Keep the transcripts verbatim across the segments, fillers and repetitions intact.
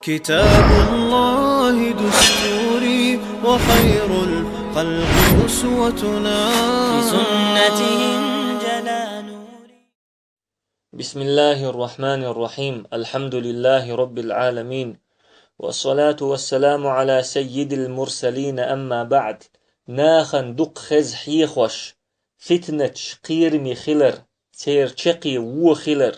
كتاب الله دستوري وخير الخلق أسوتنا. بسنته انجلى نوري. بسم الله الرحمن الرحيم. الحمد لله رب العالمين. والصلاة والسلام على سيد المرسلين. أما بعد. Нахана дукха хеза хьехош, фитнаташ кхераме хилар, церан чаккхе во хилар,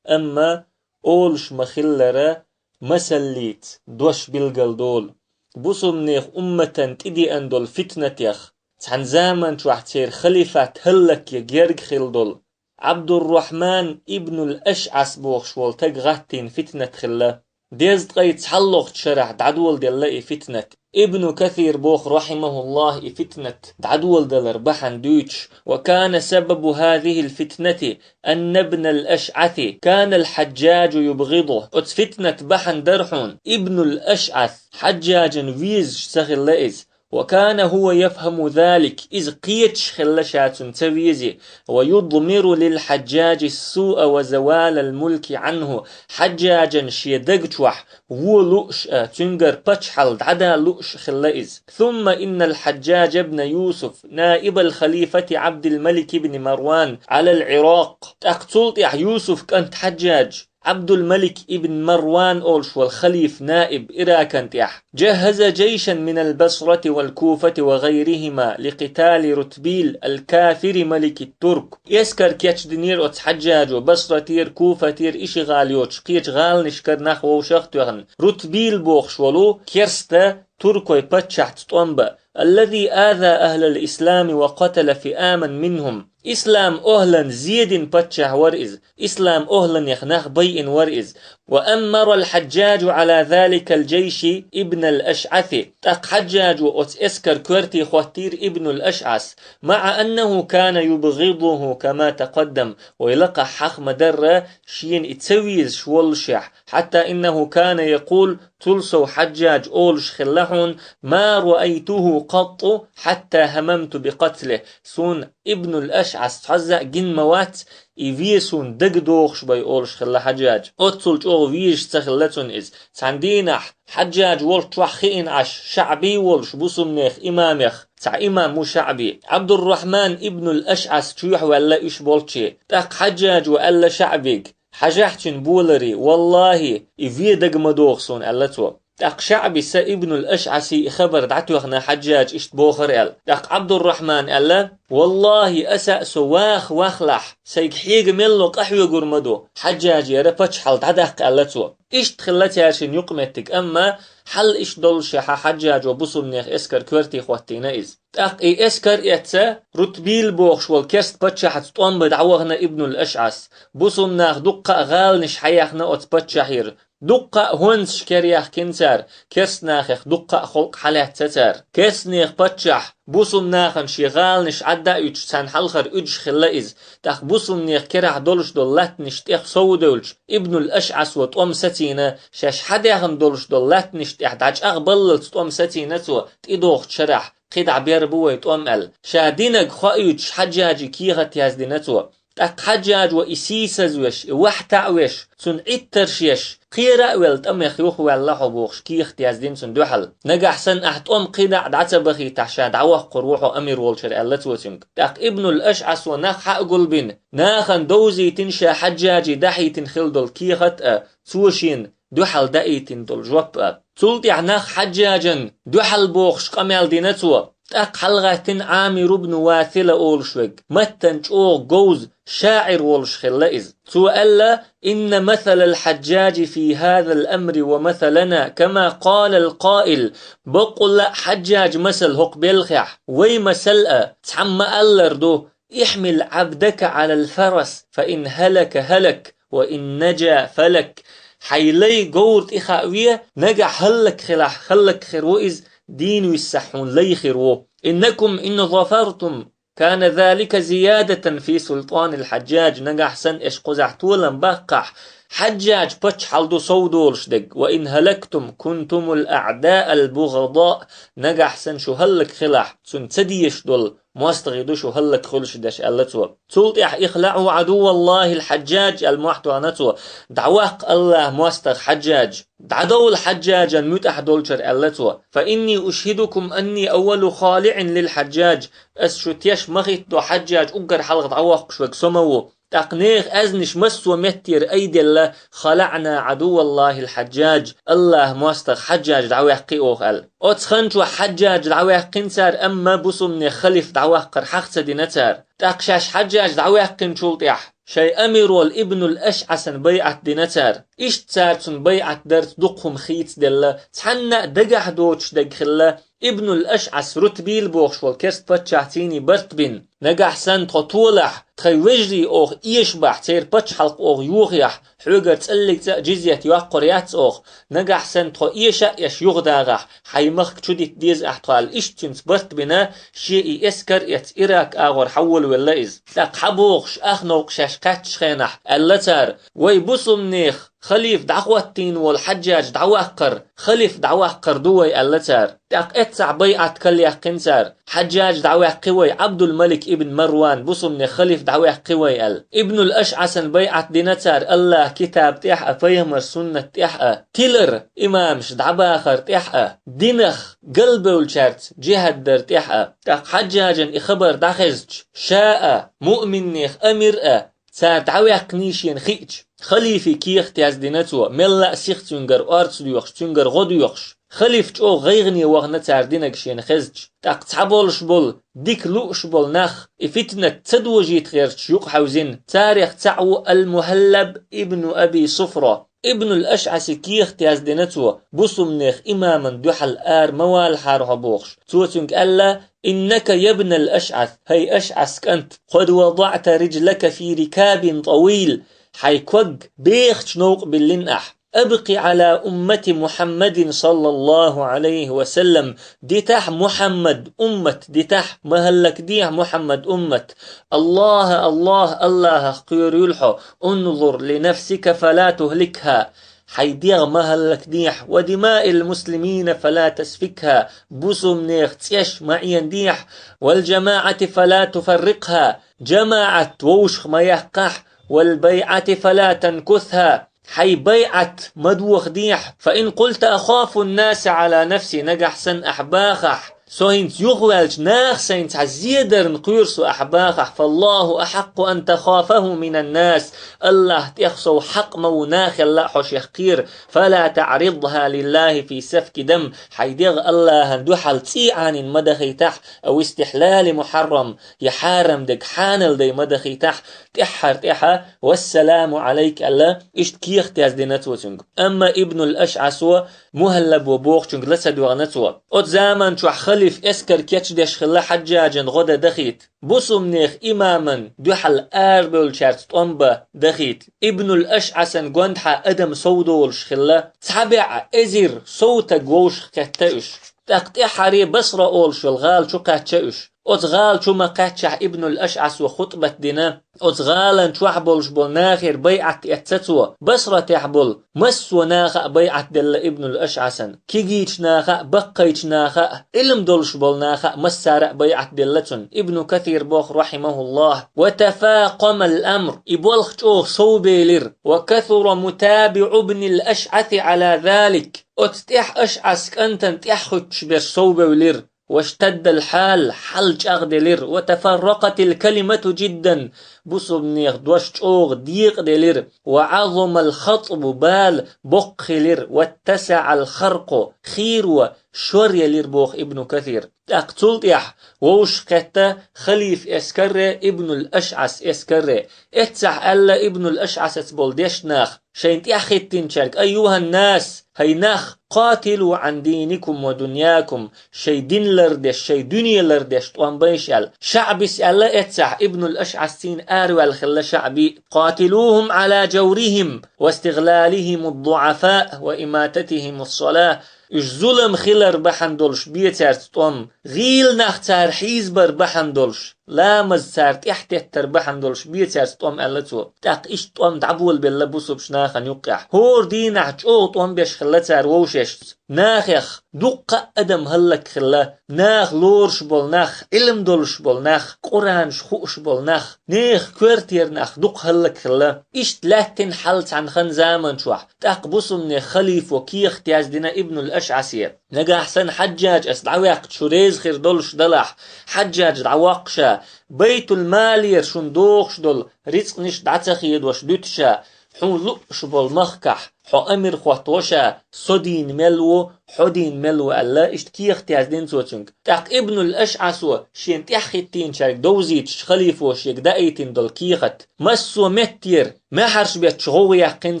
амма олуш ма-хиллара, масаллица дош билгалдолу. Бусулбанех умматан тӀедеана долу фитнатех, цхьана заман чохь церан халифат хӀаллакъян герга хилла долу Абдуррахьман ибнул Ашъас бохуш волу таг гӀаттийна фитнат хилла. Дезткъе цхьаллохчу шарахь дӀадоладелла и фитнат. Ибну Касир боху, рахьимахуллахь, и фитнат дӀадоладалар бахьана дуьйцуш: «وكان سبب هذه الفتنة أن ابن الأشعث كان الحجاج يبغضه». Оцу фитнат бахьана дара хьуна, Ибнул Ашъас Хьаджжаджан везаш ца хилла иза. «وكان هو يفهم ذلك», иза кхеташ хилла ша цунна ца везе, «ويضمر للحجاج السوء وزوال الملك عنه», Хьаджжаджан шен даг чохь вон лууш а, цуьнгара паччахьалла дӀадала лууш а хилла иза. «ثم إن الحجاج بن يوسف نائب الخليفة عبد الملك بن مروان على العراق». ТӀаккха цул тӀаьхьа Юсуф кӀант Хьаджжадж, Абдулмалик ибн Марван олуш волу халифа наиб Иракан тӀехь, «جهز جيشا من البصرة والكوفة وغيرهما لقتال رتبيل الكافر ملك الترك». Эскар кечдинера оцу Хьаджжаджо Басратера, Куфатера, и ши гӀала йоцуш кхечу гӀаланашкара нах вовшах а тоьхна, Рутбил бохуш волу керста туркойн паччахьца тӀом бан, «الذي آذى أهل الإسلام وقتل فئاما منهم». Ислам охӀлан зе дина паччахь вара иза, ислам охӀланех нах байина вара иза. «وأمر الحجاج على ذلك الجيش ابن الأشعث». ТӀаккха Хьаджжаджо оцу эскар коьрте хӀоттийра Ибнул Ашъас, «مع أنه كان يبغضه كما تقدم». Вай лакхахь хьаха ма-дарра, шена и ца везаш воллушехь, «حتى إنه كان يقول», цул сов Хьаджжадж олуш хилла хьуна: «ما رأيته قط حتى هممت بقتله». Суна Ибнул Ашъас цхьазза а гина ма вац, и вен суна дага догӀуш бай олуш хилла Хьаджжадж. Оццул чӀогӀа везаш ца хилла цунна иза. Цхьана дийнахь Хьаджжадж волччохь хиъна Ӏаш, ШаӀби волуш бусулбанех имамех цхьа имам ву ШаӀби. Абдуррахьман ибнул Ашъас чоьхьа ваьлла уьш болчче. ТӀаккха Хьаджжаджо аьлла ШаӀбига: «Хьажахь цуьнан боларе, валлахӀи, и вен дага ма догӀу суна», — аьлла цо. ТӀаккха ШаӀби са Ибнул Ашъасе и хабар дӀатоьхна Хьаджжаджа иштта бохура аьлла. ТӀаккха Абдуррахьман аьлла: «ВаллахӀи, аса а со ваха вахлахь, сайга хьега мелло къахьоьгур ма ду, Хьаджжаджера паччахьалла дӀадаккха», — аьлла цо. Иштта хилла цаьршинна юкъаметтиг, амма хьал иштта доллушехьа Хьаджжаджо бусулбанех эскар коьрте хӀоттийна иза. ТӀаккха и эскар а эцна, Рутбил бохуш волу керста паччахьца тӀом бан дӀавахана Ибнул Ашъас. Бусулба нах дуккха а гӀаланаш хьаяьхна оцу паччахьера. Дуккха а хӀонсаш кера яьккхина цара, керста нахах дуккха а халкъ хьалаьцна цара. Керстанех паччахь бусулба нахана шен гӀаланаш Ӏадда а оьцуш, царна хьалхара уьдуш хилла иза. ТӀаккха бусулбанех керахь долуш долу латтанаш тӀех сов а девлча, Ибнул Ашъасо тӀом сацийна, шаьш хьадаьхна долуш долу латтанаш тӀехь дӀачӀагӀбаллалц тӀом сацийна цо, тӀедогӀучу шарахь кхидӀа бер бу вай тӀом аьлла. Ша динарг хоуьйтуш Хьаджжаджи кехат яздина цо. ТӀаккха Хьаджжаджо и сийсазвеш, и вахьтаӀвеш, цунна Ӏиттарш еш, кхера а велла, тӀамех юхаваьлла хьо бохуш, кехат яздина цунна дуьхьал. Нагахь санна ахь тӀом кхидӀа а дӀа ца бахийтахь, ша дӀавоккхур ву хьо амир волчуьра, аьлла цо цуьнга. ТӀаккха Ибнул Ашъасо нах хьа а гулбина, нахана довзийтина ша Хьаджжаджи дахьийтина хилла долу кехат а, цо шена дуьхьал даийтина долу жоп а. Цул тӀаьхьа нах Хьаджжаджан дуьхьал бохуш къамел дина цо. ТӀаккха хьалагӀаьттина Ӏамир ибн Васила олуш верг, маттан чӀогӀа говза шаӀир волуш хилла иза. Цо аьлла: «إن مثل الحجاج في هذا الأمر ومثلنا كما قال القائل». Баккъулла а Хьаджжаджан масал хӀокху белхехь вай масал а цхьамма аллар ду: «احمل عبدك على الفرس، فإن هلك هلك، وإن نجا فلك». Хьайн лай говра тӀе хааве, нагахь хӀаллакьхилахь, хӀаллакьхир ву иза, дийна виссахь хьуна лай хир ву. «إنكم إن ظفرتم كان ذلك زيادة في سلطان الحجاج». Нагахь санна аша кхузахь толам баккхахь, Хьаджжадж паччахьалла ду сов долуш дерг. «وإن هلكتم كنتم الأعداء البغضاء». Нагахь санна шу хӀаллакьхилахь, цунна ца дезаш долу мостагӀий ду шу хӀаллакьхуьлуш деш», — аьлла цо. Цул тӀаьхьа: «اخلعوا عدو الله الحجاج», — аьлла мохь тоьхна цо. «ДӀаваккха АллахӀа мостагӀа Хьаджадж. ДӀадовла Хьаджаджан муьтӀахь долчуьра», — аьлла цо. «فإني أشهدكم أني أول خالع للحجاج». Ас шу теш ма хӀиттадо, Хьаджадж уггар хьалха дӀавоккхуш верг со ма ву. ТӀаккха нехан аьзнаш массо а меттера айделла: «خلعنا عدو الله الحجاج», АллахӀа мостагӀа Хьаджадж дӀаваьккхи оха аьлла. Оцу хан чохь Хьаджадж дӀаваьккхина цара, амма бусулбанех халиф дӀаваккхар хьаха ца дина цара. ТӀаккха шаьш Хьаджадж дӀаваьккхинчул тӀаьхьа шайн амир волу Ибнул АшӀасан байӀат дина цара. Иштта цара цунна байӀат дарца дукха хӀума хийцаделла, цхьанна а дагахь доцуш дерг хилла, Ибнул АшӀас Рутбил бохуш волу керста паччахьцаний барт бина. «Нагахь санна тхо толахь, тхайн вежарий оха эшабахь, церан пачхьалкх оха йохаяхь, хьоьгара цӀаллиг цӀа а джизйат йоккхур яц оха. Нагахь санна тхо эша а еш юхадагӀахь, хьайн махка чудитта деза ахь тхо», — аьлла, иштта цуьнца барт бина, шен и эскар а эцна, Ирак агӀор хьан волавелла иза. ТӀаккха хьан бохуш, ах новкъа шаьш кхаьччачу хенахь, аьлла цара: «Вай бусулбанех халиф дӀахӀоттийна волу Хьаджадж дӀаваккхар, халиф дӀаваккхар ду вай», — аьлла цара. ТӀаккха эццахь байӀат калъяьккхина цара: «Хьаджадж дӀаваьккхи вай, Ӏабдул-Малик ибн Марван бусулбанех халиф дӀаваьккхи вай», — аьлла. Ибнул АшӀасан байӀат дина цара АллахӀа китаб тӀехь а, пайхамар суннат тӀехь а, тилар имамаш дӀабахар тӀехь а, динах галбевллачаьрца джихӀад дар тӀехь а. ТӀаккха Хьаджаджан и хабар дӀахезча, ша а, муъминнех амир а, цара дӀаваьккхиний шена хиъча, халифе кехат яздина цо, мелла а сиха цуьнгара орца доьхуш, цуьнгара гӀо доьхуш. Халиф чӀогӀа гӀайгӀане вахана цара динарг шена хезча. ТӀаккха цхьаболуш болу, дика лууш болу нах, и фитнат ца дожийта гӀерташ, юкъахьаьвзина. Царех цхьаъ ву Ал-Мухьаллаб ибну Аби Суфра. Ибнул АшӀасе кехат яздина цо, бусулбанех имаман дуьхьал ара ма валахьара хьо бохуш. Цо цуьнга аьлла: «إنك يا ابن الأشعث, хӀай АшӀас кӀант, قد وضعت رجلك في ركاب طويل, хьайн ког бехачу новкъа биллина ахь. أبق على أمة محمد صلى الله عليه وسلم, дитахь Мухьаммад уммат, дитахь, ма хӀаллакдехьа Мухьаммад уммат. الله، الله, АллахӀах кхоьруьйла хьо, انظر لنفسك فلا تهلكها, хьайн дегӀ ма хӀаллакдехьа, ودماء المسلمين فلا تسفكها, бусулбанех цӀеш ма Ӏенадехьа, والجماعة فلا تفرقها, джамаӀат вовшах ма яккхахь, والبيعة فلا تنكثها, хьайн байӀат ма дохадехьа. فإن قلت أخاف الناس على نفسي, нагахь санна ахь бахахь, со хӀинца юхаваьлча, наха сайна цхьа зе дарна кхоьру со ахь бахахь, فالله أحق أن تخافه من الناس, АллахӀ тӀех сов хьакъ ма ву нахелла а хьо шех кхера. فلا تعرضها لله في سفك دم, хьайн дегӀ АллахӀан дуьхьал цӀий Ӏанийна ма дахийтахь, أو استحلال محرم, я хьарам дерг хьанал дай ма дахийтахь, тӀаьххьара тӀаьхьа, والسلام عليك», — аьлла, иштта кехат яздина цо цуьнга. Амма Ибнул АшӀасо, Мухьаллабо бохучуьнга ла ца доьгӀна цо. Оцу заман чохь халиф эскар кечдеш хилла Хьаджаджан гӀо дан дахийта, бусулбанех имаман дуьхьал арабевллачаьрца тӀом бан дахийта. Ибнул АшӀасан гондахьа адам сов долуш хилла, цхьа бӀе эзар сов таг вовшах кхетта уьш. ТӀаккха тӀаьххьаре Басра олуш йолу гӀала чу кхаьчча уьш. Оцу гӀала чу ма-кхаьччехь Ибнул АшӀасо хутбат дина. Оцу гӀалан чохь болуш болу нахера байӀат эцна цо. Басратехь болу массо а наха а байӀат делла Ибнул АшӀасана. Кегийчу наха а, баккхийчу наха а, Ӏилма долуш болу наха а массара а байӀат делла цунна. Ибну Касир боху, рахьимахуллахь: «وتفاقم الأمر», и болх чӀогӀа сов белира. «وكثر متابع ابن الأشعث على ذلك». Оцу тӀаьхьа АшӀас кӀантана тӀаьхьахӀуьттуш берш сов бевлира. «واشتد الحال», хьал чӀагӀделира. «وتفرقت الكلمة جدا», бусулбанех дош чӀогӀа декъаделира. «وعظم الخطب», бала боккха хилира. «واتسع الخرق», хийро шор елира, боху Ибну Касир. ТӀаккха цул тӀаьхьа вовшах кхетта халиф эскарре, Ибнул АшӀас эскарре. Эццахь аьлла Ибнул АшӀасаца болу дешна нах, шайна тӀаьхьахӀиттинчаьрга: «أيها الناس, хӀай нах, قاتلوا عن دينكم ودنياكم, шайн дин лардеш, шайн дуьне лардеш тӀом байша», — аьлла. ШаӀбис аьлла эццахь, Ибнул АшӀасцийна араваьлла хилла ШаӀби: «قاتلوهم على جورهم واستغلالهم الضعفاء وإماتتهم الصلاة». уьш зулам хилар бахьана долуш бе цаьрца тӀом, гӀийла нах цара хьийзабар бахьана долуш, ламаз цара тӀаьхьатеттар бахьана долуш бе цаьрца тӀом аьлла цо. ТӀаккха иштта тӀом дӀаболабелла бусулбачу нахана юккъехь. ХӀора дийнахь чӀогӀа тӀом беш хилла цара вовшашца. Нахех дуккха а адам хӀаллакьхилла, наха лоруш болу нах, Ӏилм долуш болу нах, Къуранаш хууш болу нах, нехан коьртера нах дукха хӀаллакьхилла. Иштта лаьттина хьал цхьана хан заман чохь, тӀаккха бусулбанех халифо кехат яздина Ибнул АшӀасе. Нагахь санна Хьаджжаж ас дӀаваьккхича шу реза хир долуш далахь, Хьаджжаж дӀавоккхуш а, Байтул-малера шуна дохуш долу рицкъанаш дӀа ца хедош дуьтуш а, хьуна лууш болу махкахь, хьо амир хӀоттош а, со дийна мел ву, хьо дийна мел ву аьлла, иштта кехат яздина цо цуьнга. ТӀаккха Ибнул АшӀасо шена тӀаьхьахӀиттийначаьрга довзийташ халифо шега даийтина долу кехат. Массо а меттера маьхьарш бетташ гӀовгӀа яьккхина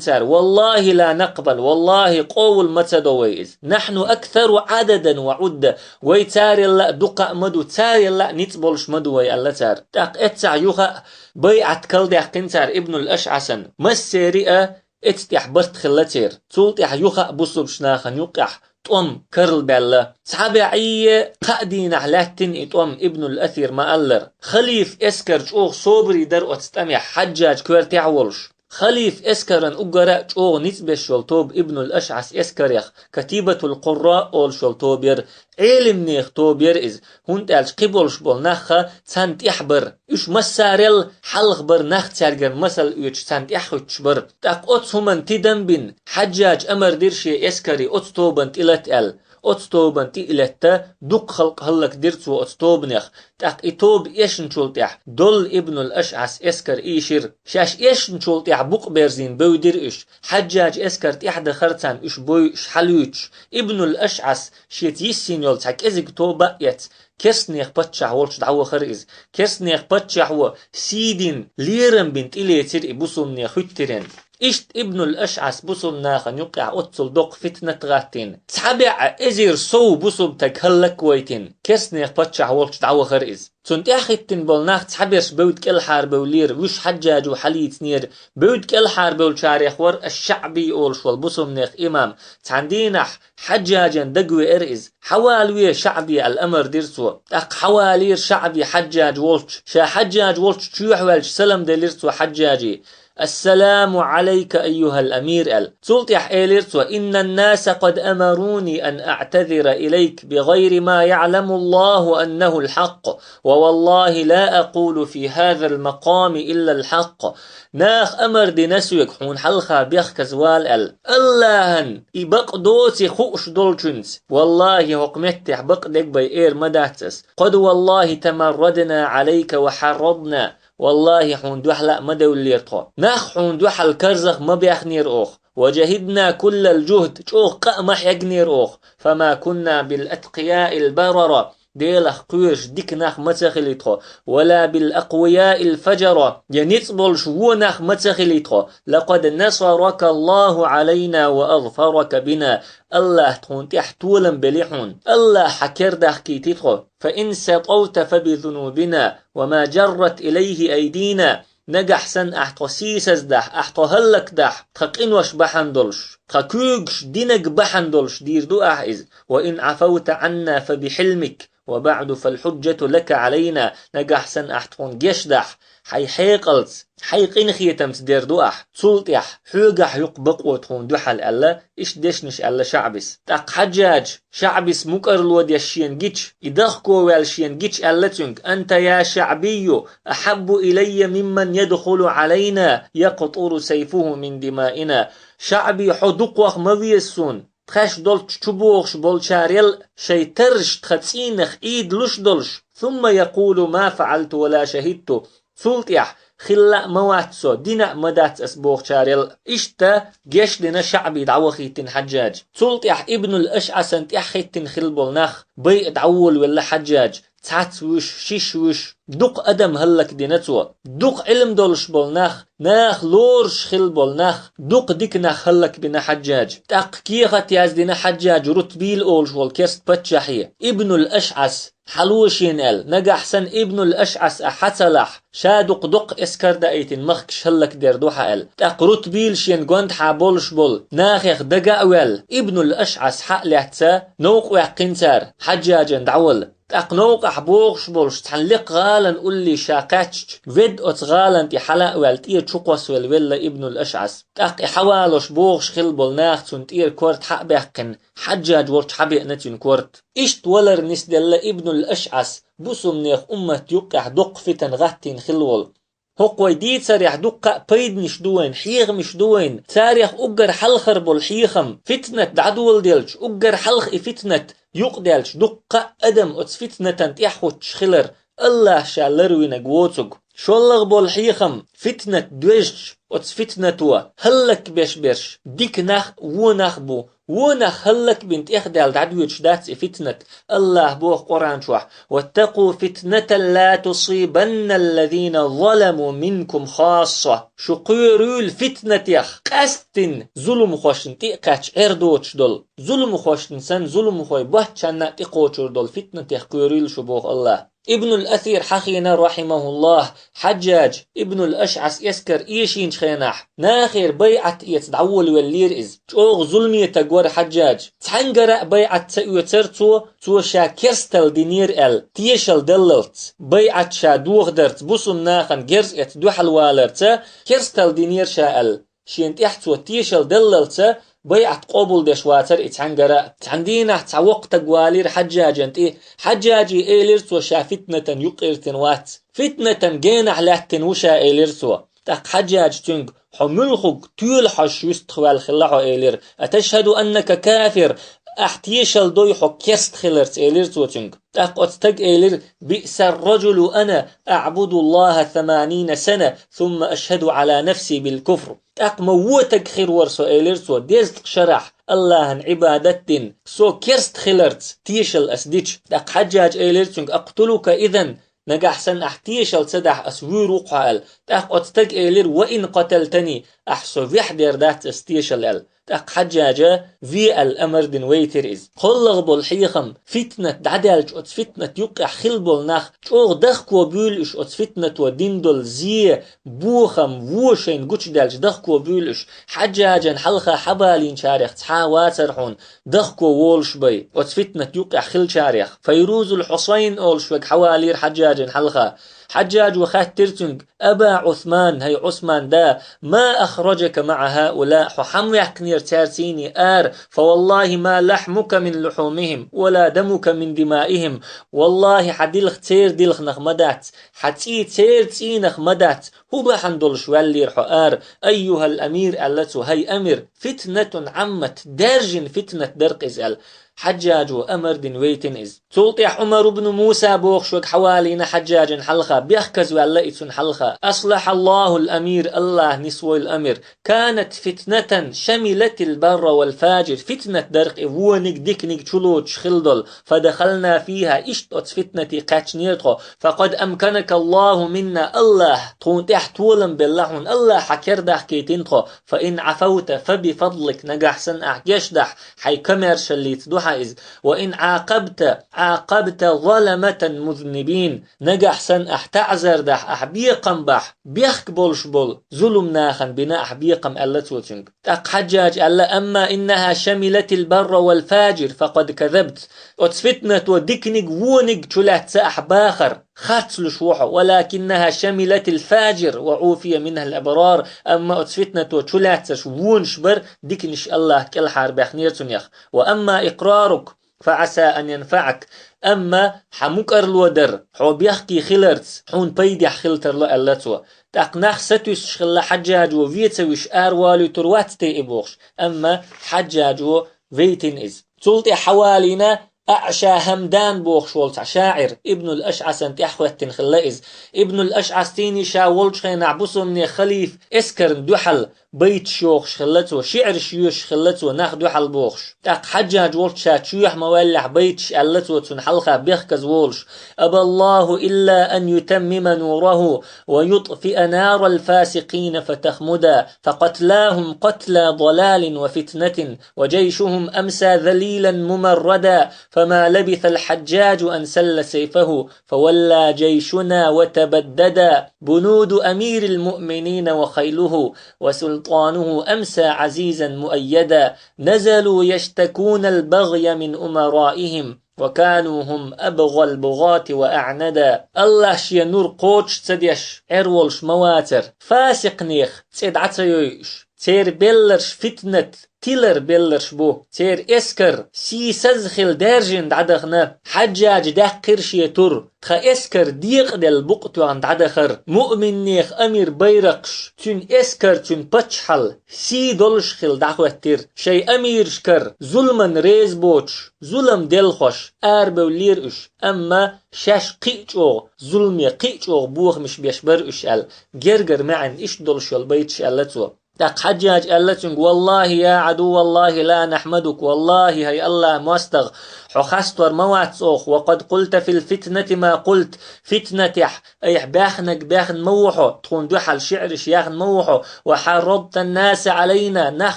цара: «Валлахи ла накъбал, валлахи, къовла ма ца до вай иза. Нахьну аксару Ӏададан ва Ӏудда, вай царелла а дукха а ма ду, царелла а ницкъ болуш ма ду вай», аьлла цара. ТӀаккха эццахь юха а байӀат калдаьккхина цара Ибнул АшӀасан. Массери а эццахь барт хилла церан. Цул тӀаьхьа юха а бусулбачу нахана юккъехь тӀом карлабаьлла. Цхьа бӀе кхаа дийнахь лаьттина и тӀом Ибнул Асир ма-аллара. Халифа эскар чӀогӀа собаре дара оцу тӀамехь, Хьаджжаж коьртехь а волуш. Халифа эскаран уггара а чӀогӀа ницкъ беш йолу тоба Ибнул АшӀас эскарех, Катибатул Къурра олуш йолу тоба яра, Ӏелимнехан тоба яра иза, хӀунда аьлча кхин болуш болу нахха царна тӀехь бара. Уьш массарел хьалха бара нах цаьргара масал оьцуш царна тӀаьхьахӀуьттуш бара. ТӀаккха оцу хӀуманна тидам бина, Хьаджжаж амар дира шен эскаре оцу тобанна тӀелата аьлла. Оцу тобанна тӀе а летта, дукха халкъ хӀаллакдира цо оцу тобанех. ТӀаккха и тоба эшначул тӀаьхьа долу Ибнул АшӀас эскар ийшира. Шаьш эшначул тӀаьхьа букъ берзийна бевдира уьш. Хьаджжаж эскар тӀаьхьадахара царна уьш бойуш хьалуьйтуш. Ибнул АшӀас шеца йиссийна йолу цхьа кӀезиг тоба а эцна, керстанех паччахь волчу дӀавахара иза. Керстанех паччахьо сий дина, лерам бина тӀелецира и бусулбанех хӀуьттаренна. Иштта Ибнул АшӀас бусулба нахана юккъехь оццул доккха фитнат гӀаттийна, цхьа бӀе эзар сов бусулба стаг хӀаллаквайтина, керстанех паччахь волчу дӀавахара иза. Цунна тӀаьхьахӀиттина болу нах цхьаберш бевдда кӀелхьарбевллера, вуьш Хьаджжажо хьалийцинера. Бевдда кӀелхьарбевллачарех вара аш-ШаӀби олуш волу бусулбанех имам. Цхьана дийнахь Хьаджжажан дагавеара иза. «Хьавалаве, ШаӀби», аьлла амар дира цо. ТӀаккха хьавалийра ШаӀби Хьаджжаж волчу. Ша Хьаджжаж волчу чоьхьаваьлча салам делира цо Хьаджжаже: «Ассаламу Ӏалайка, айюхал амир», аьлла. Цул тӀаьхьа элира цо: «Иннан-наса къад амаруни ан аътазира илайк би гӀайри ма яъламуллаху аннахул хьакъ, ва валлахи ла акъулу фи хазал макъами иллал хьакъ». Наха амар дина соьга хьуна хьалха бехказа вала аьлла. Аллахьан и бакъ доций хууш долчуьнца, валлахи, хӀокху меттехь бакъдерг бен эр ма дац ас. Къад валлахи тамаррадна Ӏалайка ва хьаррадна. Валлахи, хьуна дуьхьал а ма девллера тхо. Нах хьуна дуьхьал карзах ма баьхнера оха. Ва жахидна куллал жухд, чӀогӀа къа а ма хьегнера оха. Фама кунна бил аткъияил барара, Делах кхоьруш дика нах ма ца хили тхо. Ва ла бил акъвияил фажара, я ницкъ болуш вон нах ма ца хили тхо. Лакъад насарака Аллаху Ӏалайна ва азфарака бина. Аллахь тхуна тӀехь толам бели хьуна. Аллахь хьан кер дахкийти тхо. Фа ин сатавта фа би зунубина, ва ма жаррат илайхи айдина. Нагахь санна ахь тхо сийсаздахь, ахь тхо хӀаллакдахь, тхан къинош бахьана долуш, тхан куьйгаш динарг бахьана долуш дийр ду ахь иза. Ва ин Ӏафавта Ӏанна фа би хьилмик, ва баъду фал хьуджжату лака Ӏалайна. Нагахь санна ахь тхуна гечдахь, хьайн хьекъалца, хьайн къинхетамца дер ду ахь. Цул тӀаьхьа хьоьгахь ю-кх бакъо тхуна дуьхьал аьлла, иштта дешнаш аьлла ШаӀбис. ТӀаккха Хьаджжаж, ШаӀбис мукӀарло деш шена гича, и дахковаьлла шена гича аьлла цуьнга: «Анта я ШаӀбийю ахьаббу илаййа мимман ядхулу Ӏалайна якътуру сайфуху мин димаина». ШаӀби, хьо дукхох ма веза суна, тхаьш долчу чубохуш болчарел шайн тарраш тхан цӀийнах Ӏийдалуш долуш, сумма якъулу ма фаъалту ва ла шахидту. Цул тӀаьхьа хилла а ма вац со, дина а ма дац ас бохучарел. Иштта гечдина ШаӀби дӀавахийтина Хьаджжаж. Цул тӀаьхьа Ибнул АшӀасан тӀаьхьахӀиттина хилла болу нах байа дӀаволавелла Хьаджжаж. Цхьацца вуьш, шиша вуьш, дукха адам хӀаллакдина цо. Дукха Ӏилма долуш болу нах, наха лоруш хилла болу нах, дукха дика нах хӀаллакбина Хьаджжаж. ТӀаккха кехат яздина Хьаджжаж Рутбил олуш волу керста паччахье. Ибнул АшӀас хьало шена аьлла, нагахь санна Ибнул АшӀас ахь хьа ца лахь, ша дукха доккха эскар даийтина махкаш хӀаллакдер ду хьо аьлла. ТӀаккха рутбийла шена гонаха болуш болу нахех дага а ваьлла, Ибнул АшӀас хьа а лаьцна, новкъа ваьккхина цара, Хьаджаджана дӀавала. ТӀаккха новкъахь богӀуш болуш цхьана лекха гӀалина улле ша кхаьчча, ведда оцу гӀалина тӀе хьала а ваьлла, тӀера чу кхоссавелла велла Ибнул АшӀас. ТӀаккха и хьавалош богӀуш хилла болу наха цунна тӀера корта хьа а баьккхина, Хьаджадж волчу хьабеана цуьнан корта. Иштта валар нисделла Ибнул АшӀас, бусулбанех уммат юккъехь доккха фитан гӀаттийна хилла волу. ХӀокху вай дийцарехь дуккха а пайданаш ду вайн, хьехамаш ду вайн. Царех уггар хьалхара болу хьехам, фитнат дӀадоладелча, уггар хьалха и фитнат юкъадаьлча, дуккха а адам оцу фитнатан тӀехь хӀуттуш хилар, АллахӀ ша ларвинарг воцург. ШоллагӀа болу хьехам, фитнат доьжча, оцу фитнато хӀаллакбеш берш дика нах а, вон нах а бу. Вон нах хӀаллакбина тӀехдаьлла дӀадоьдуш дац и фитнат. АллахӀа боху Къуръан чохь: «واتقوا فتنة لا تصيبن الذين ظلموا منكم خاصة». Шу кхоьруьйла фитнатех, къаьсттина зуламхошна тӀе а кхаьчча Ӏер доцуш долу, зуламхошна санна, зуламхой боцчанна а тӀекхочур долу фитнатех кхоьруьйла шу, боху АллахӀа. Ибнул Асир хьахийна, рахьимахуллахӀ, Хьаджадж Ибнул АшӀас эскар эшийначу хенахь, нахера байӀат эца дӀаволавеллера иза. ЧӀогӀа зуламетаг вара Хьаджадж. Цхьаьнгара а байӀат ца оьцура цо, цо ша керсталла динера аьлла, тешалла даллалц, байӀат ша дохадарца, бусулба нахана герз эцна дуьхьалваларца керсталла динера ша аьлла. Шена тӀехь цо тешалла даллалца байӀат къобалдеш вацара и цхьаьнгара а. Цхьана дийнахь цхьа воккха стаг валийра Хьаджаджана тӀе. Хьаджаджи элира цо ша фитнатан юккъе иртина вац. Фитнатан генахь лаьттина ву ша, элира цо. ТӀаккха Хьаджаджа цуьнга: «Хьо муьлхарг тоьла хьожуш вистхваьлла хилла хьо», — элира. «أتشهد أنك كافر؟ Ахь тешалла дой хьо керста хиларца?» — элира цо цуьнга. ТӀаккха оцу стага элира: «بئس الرجل أنا أعبد الله ثمانين سنة ثم أشهد على نفسي بالكفر». «ТӀаккха ма вон стаг хир вара со, — элира цо, — дезткъа шарахь АллахӀан Ӏибадат дина, со керста хиларца тешалла ас дича». ТӀаккха Хьаджаджа элира цуьнга: «أقتلك إذن, нагахь санна ахь тешалла ца дахь, ас вуьйр ву-кх хьо», — аьлла. ТӀаккха оцу стага элира: «وإن قتلتني, ахь со вехь дер дац ас тешалла», — аьлла. ТӀаккха Хьаджаджа ве аьлла амар дина вайтира иза. КхоаллагӀа болу хьехам, фитнат дӀадаьлча, оцу фитнат юккъехь хилла болу нах чӀогӀа дахко буьйлу уьш, оцу фитнато дина долу зе, бохам, вон шайна гучудаьлча дахко буьйлу уьш. Хьаджаджана хьалха хьабалийначарех цхьа а вацара хьуна дахко волуш бай, оцу фитнат юккъехь хиллачарех. Файрузул Хьусайн олуш верг хьавалийра Хьаджаджана хьалха. Хьаджаджо хаьттира цуьнга: «أبا عثمان, хӀай Ӏусман да, ما أخرجك مع هؤلاء, хьо хьан ваьккхинера цаьрцийний ара, فوالله ما لحمك من لحومهم ولا دمك من دمائهم, валлахӀи, хьан дилха церан дилханах ма дац, хьан цӀий церан цӀийнах ма дац, хӀун бахьана долуш ваьллера хьо ара, أيها الأمير, — аьлла цо, — хӀай амир, فتنة عمت, даьржина фитнат дара-кх иза», — аьлла. Хьаджаджо амар дина вайтина иза. Цул тӀаьхьа Ӏумар ибн Муса бохуш верг хьавалийна Хьаджаджана хьалха, бехказа ваьлла и цунна хьалха. «أصلح الله الأمير, АллахӀ нисвойла амир. كانت فتنة شملت البر والفاجر, фитнат дара-кх и вониг, диканиг чулоцуш хилла долу. فدخلنا فيها, иштта оцу фитнате кхаьчнера тхо. فقد أمكنك الله منا, АллахӀа тхуна тӀехь толам белла хьуна, АллахӀа хьан кер дахкийтина тхо. فإن عفوت فبفضلك, нагахь санна ахь гечдахь, хьайн комаьршаллица ду хьан иза. وإن عاقبت عاقبت ظلمة مذنبين, нагахь санна ахь таӀзар дахь, ахь бекхам бахь, бехк болуш болу зулум нахана бина ахь бекхам», — аьлла цо цуьнга. ТӀаккха Хьаджаджа аьлла: «أما إنها شملت البر والفاجر فقد كذبت». Оцу фитнато диканиг, вониг чулаьцна ахь бахар харцлуш ву хьо. «ولكنها شملت الفاجر وعوفي منها الأبرار». Амма оцу фитнато чулаьцнарш вонаш бара, диканаш АллахӀа кӀелхьарбаьхнера цунех. «وأما إقرارك فعسى أن ينفعك». Амма хьан мукӀарло дар, хьо бехке хиларца, хьуна пайдехь хила тарло, аьлла цо. ТӀаккха нах сатуьйсуш хилла, Хьаджаджо вен ца вуьйш аравалуьйтур вац те и бохуш. Амма Хьаджаджо вейтина иза. Цул тӀаьхьа хьавалийна АӀша ХӀамдан бохуш волу цхьа шаӀир, Ибнул АшӀасан тӀаьхьахӀоьттина хилла иза. Ибнул АшӀас цӀийний ша волчу хенахь бусулбанийн халифа эскарна дуьхьал байташ йохуш хилла цо, шиӀраш йоьшуш хилла цо, нах дуьхьал бохуш. ТӀаккха Хьаджадж волчу ша чоьхьа ма ваьллехь байташ аьлла цо, цунна хьалха бехказа волуш: «أبى الله إلا أن يتمم نوره ويطفئ نار الفاسقين فتخمدا، فقتلاهم قتلى ضلال وفتنة، وجيشهم أمسى ذليلا ممردا، فما لبث الحجاج أن سل سيفه، فولى جيشنا وتبددا، بنود أمير المؤمنين وخيله، وسلطانه أمسى عزيزا مؤيدا، نزلوا يشتكون البغي من أمرائهم، وكانوا هم أبغى البغاة وأعندا». АллахӀ шен нур кхочуш ца деш, Ӏер волуш ма вацара. Фасикънех цӀе дӀа ца йойуш, церан белларш фитнат, тилар белларш бу. Церан эскар сийсаза хилла даьржина дӀадахана. Хьаджаджа даьккхира шен тур, тхан эскар декъаделла букъ тоьхна дӀадахара. Муъминнех амир байракхаш, цуьнан эскар, цуьнан паччахьалла сий долуш хилла дӀахӀоьттира. Шайн амирашкара зуламан реза боцуш, зулам делхош арабевллера уьш, амма шаьш кхин а чӀогӀа, зуламе кхин а чӀогӀа бохамаш беш бара уьш аьлла, гергара маьӀна иштта долуш йолу байташ аьлла цо. ТӀаккха Хьаджаджа аьлла цуьнга: «والله يا عدو الله لا نحمدك, валлахӀи, хӀай АллахӀан мостагӀа, хьо хастор ма вац оха, وقد قلت في الفتنة ما قلت, фитнатехь айхьа баьхнарг баьхна ма ву хьо, тхуна дуьхьал шиӀраш яьхна ма ву хьо, وحرضت الناس علينا, нах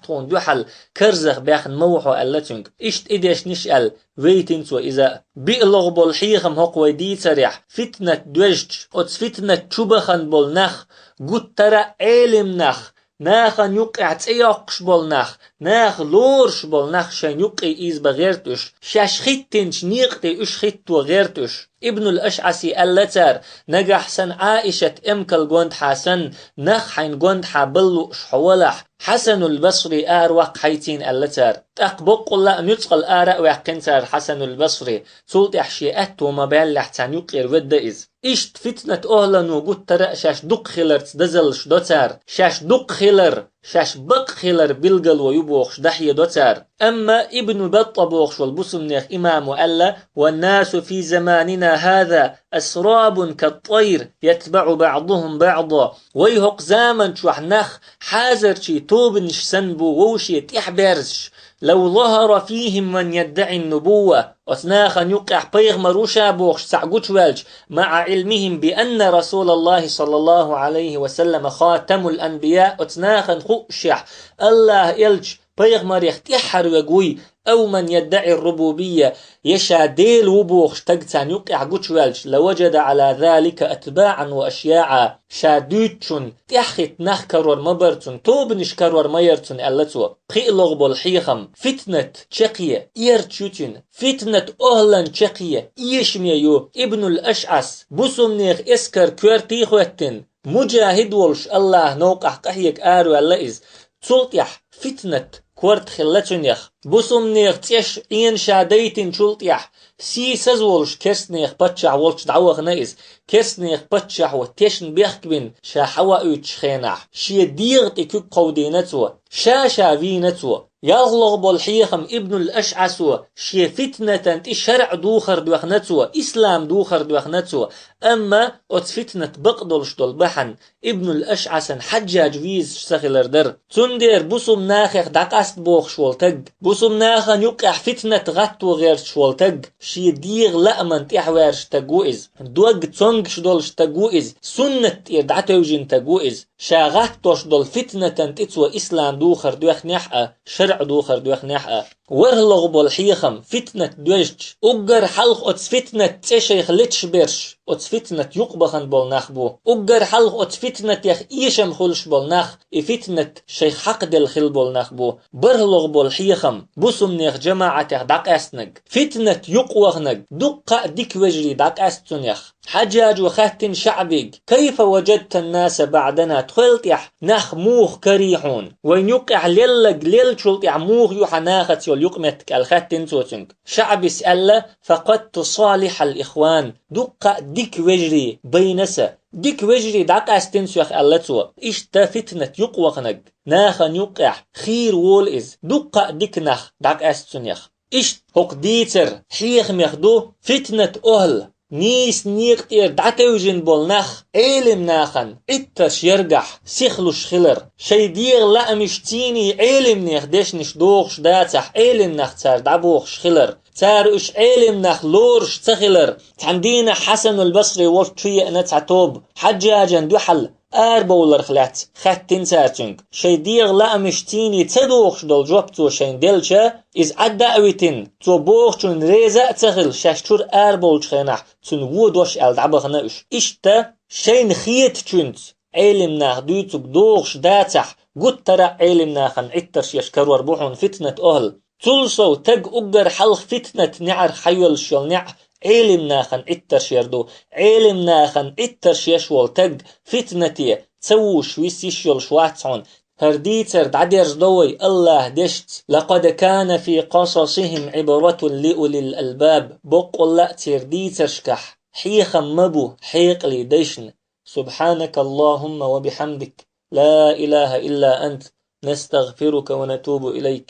тхуна дуьхьал карзах баьхна ма ву хьо», аьлла цуьнга. Иштта и дешнаш аьлла, вейтина цо иза а. БиълагӀа болу хьехам хӀокху вай дийцарехь, фитнат доьжча, оцу фитнат чу бахана болу нах, гуттара а Ӏелим нах, нахана юккъехь цӀе йоккхуш болу нах, наха лоруш болу нах шайна юккъе ийзабан гӀерта уьш, шаьш хӀиттинчу некъа тӀе уьш хӀитто гӀерта уьш. Ибнул АшӀасе аьлла цара: «Нагахь санна Ӏаишат эмкал гондахьа санна, нах хьайна гондахьа бала лууш хьо валахь, Хьасанул Басри араваккха хьайцийна», аьлла цара. ТӀаккха боккъалла а нуьцкъала ара а ваьккхина цара Хьасанул Басри, цул тӀаьхьа шен аьтто ма баьллехь царна юккъера ведда иза. Иштта фитнат охӀлано гуттара а шаьш дукха хиларца дозаллаш до цара, шаьш дукха хилар, шаьш бакъ хилар билгало ю бохуш дӀахьедо цара. Амма Ибн Батта бохуш волу бусумнех имамо аьлла: «والناس في زماننا هذا أسراب كالطير يتبع بعضهم بعضا». Вай хӀокху заман чохь нах хьазарчий тобанаш санна бу вовше тӀаьхьаберзаш, «لو ظهر فيهم من يدعي النبوة», оцу нахана юккъехь пайхамар ву ша бохуш цхьаъ гучуваьлча, «مع علمهم بأن رسول الله صلى الله عليه وسلم خاتم الأنبياء», оцу нахана хуъушехь, АллахӀан элча пайхамарех тӀаьххьара верг вуй, «أو من يدعي الربوبية», я ша Дела ву бохуш стаг царна юккъехь гучуваьлча, «لوجد على ذلك أتباعا وأشياعا», ша дуьйцучунна тӀаьхьахӀитта нах карор ма бара цунна, тобанаш карор ма яра цунна, аьлла цо. ПхоьалгӀа болу хьехам: фитнат чекхъе эрча ю цуьнан, фитнат охӀлан чекхъе эшаме ю. Ибнул АшӀас бусумнех эскар коьртехь хӀоьттина, муджахӀид волуш АллахӀан новкъахь къахьега араваьлла иза. Цул тӀаьхьа фитнат корта хилла цуьнех. Бусумнех цӀеш Ӏена ша дайтинчул тӀаьхьа, сийсаз волуш керстанех паччахь волчу дӀавахана иза. Керстанех паччахьо тешна бехк бина ша хьавоуьйтучу хенахь, шен дегӀа тӀе куьг кховдийна цо, ша-ша вийна цо. ЯлхлогӀа болу хьехам: Ибнул АшӀасо шен фитнатан тӀе шарӀ духар доьхна цо, ислам духар доьхна цо. Амма оцу фитнат бакъдолуш долу бахьана Ибнул АшӀасан Хьаджаджа везаш ца хилар дара. Цундела бусум нахех дӀакъаста бохуш волу таг, бусум нахана юккъехь фитнат гӀатто гӀерташ волу таг, шен дегӀан лааман тӀаьхьаваьржаш таг ву иза. Дог цонгаш долуш таг ву иза, суннат тӀера дӀатевжина таг ву иза. Ша гӀаттош долу фитнатан тӀе цо ислам духар доьхнехь а, шарӀ духар доьхнехь а. ВорхӀалгӀа болу хьехам: фитнат доьжча, уггар хьалха оцу фитнат цӀе шайх леташ берш, оцу фитнат юкъа бахана болу нах бу. Уггар хьалха оцу фитнатех эшам хуьлуш болу нах, и фитнат шайх хьакхаделла хилла болу нах бу. БархӀалгӀа болу хьехам: бусумнех жамаӀатех дӀакъаьстнарг, фитнат юкъа ваханарг, дуккха а дика вежарий дӀакъаьста цунех. Хьаджаджо хаьттина ШаӀбига: «كيف وجدت الناس بعدنا, тхол тӀехь нах муха карий хьуна? Вайна юккъехь лелларг леллачул тӀехь муха ю хьан нахаца йолу юкъаметтиг?» аьлла хаьттина цо цуьнга. ШаӀбис аьлла: «فقدت صالح الإخوان, дуккха а дика вежарий байна сан. Дика вежарий дӀакъаьстина сох», аьлла цо. Иштта фитнат юкъа ваханарг, нахана юккъехь хийра волу иза, дуккха а дика нах дӀакъаьста цунех. Иштта хӀокху дийцар хьехамех ду: фитнат охӀла, нийса некъа тӀера дӀатевжина болу нах Ӏелим нахана Ӏиттарш ярехь сихлуш хилар, шайн дегӀан лаамашций Ӏелимнех дешнаш дохуш дацахь, Ӏелим нах цара дӀабохуш хилар, цара уьш Ӏелим нах лоруш ца хилар. Цхьана дийнахь Хьасанул Басри волчу чу еана цхьа тоба, Хьаджжаджан дуьхьал арабовларх лаьцна хаьттина цара цуьнга. Шайн дегӀан лаамашций ца дохуш долу жоп цо шайна делча, иза Ӏадда а витина, цо бохучунна реза а ца хилла, шаьш чуьра арабовлучу хенахь цуьнан вон дош аьлла дӀабахана уьш. Иштта шайна хетачуьнца Ӏелим нах дуьйцург дохуш дацахь, гуттара а Ӏелим нахана Ӏиттарш еш карор бу хьуна фитнат охӀла. Цул сов, таг уггар хьалха фитнат неӀарх хьайоьллуш йолу неӀ Ӏелим нахана Ӏиттарш яр ду. Ӏелим нахана Ӏиттарш еш волу таг фитнате ца вуш вис йиш йолуш вац хьуна. ХӀара дийцар дӀадерзадо вай АллахӀан дешца: «لقد كان في قصصهم عبرة لأولي الألباب». Боккъалла а церан дийцаршкахь хьехам ма бу хьекъале дайшна. سبحانك اللهم وبحمدك، لا إله إلا أنت، نستغفرك ونتوب إليك.